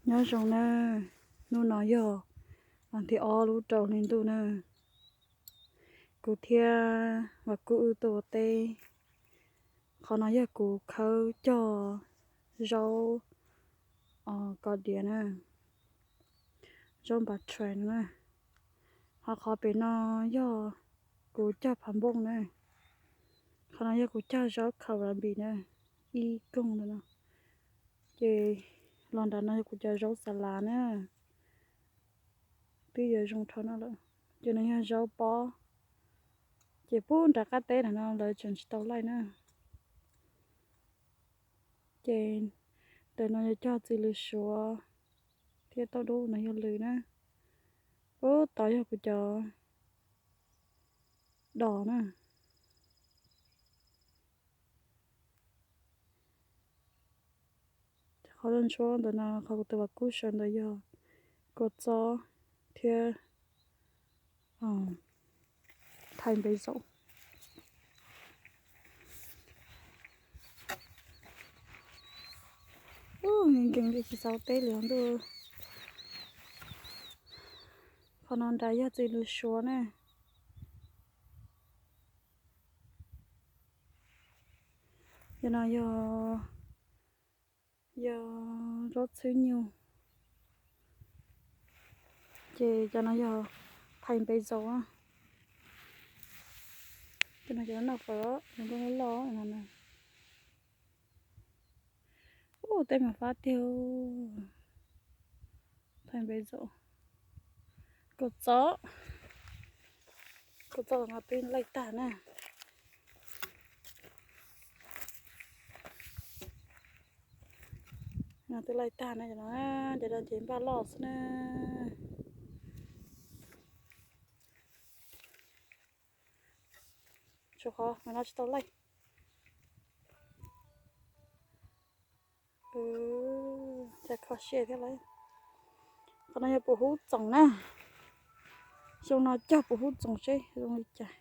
Nyob zoo na, hnub no yog vas thib ob lub rau hli ntuj na. Kuv thiab Vam Kub wb tuaj ua teb. Qhov no yog kuv khawb cog zaub kos diav na, zaub npas tshais no na. Ho qhov pem no yog kuv cog phav npooj na. Qhov no yog kuv cog zaub khaus ram npis na, ib koog ntawm no. Ces los nram no yog kuv cov zaub xas las na, twb yuav zoo dhau no lawm. Ces no yog zaub pob, ces pub nram qab teb nram no lawv tseem tsis tau laij na. Ces ntawm no yog cog txiv lws suav thiab tauj dub, no yog lws na. Ub, tod yog kuv cov dos na. Qhov ntsuab ntawm no qhov kuv tus Vam Kub sawv ntawd yog kua txob thiab thais npej zaum. Ub, nkees nkees li tsis xaus teb li ntuj. Qhov no nrad yog txiv lws suav na. Yog no yog, yog zaub txhwb nyuj. Ces cov no yog thais npej zaum. Cov no cov noj fawm, nws loj loj no. Ub, teb mas fab tiag. Thais npej zaum, kua txob, kua txob no twb laij tag na. No twb laij tag na, cov no, cov no ces npaj loj xwb na. Tshuav qhov no tsis tau laij. Cas kho siab thiab lauj. Qhov no yog pum hub txoom na. Xyoo no cog pum hub txoom seb zoo li cas.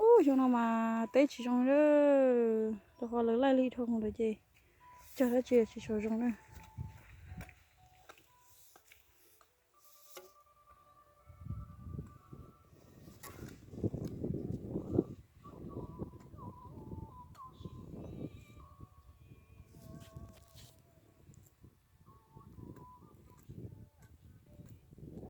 Ub, xyoo no mas teb tsis zoo li, rau qhov lawv laij li dhau mus lawm ces cog dab tsi tsis tshua zoo na.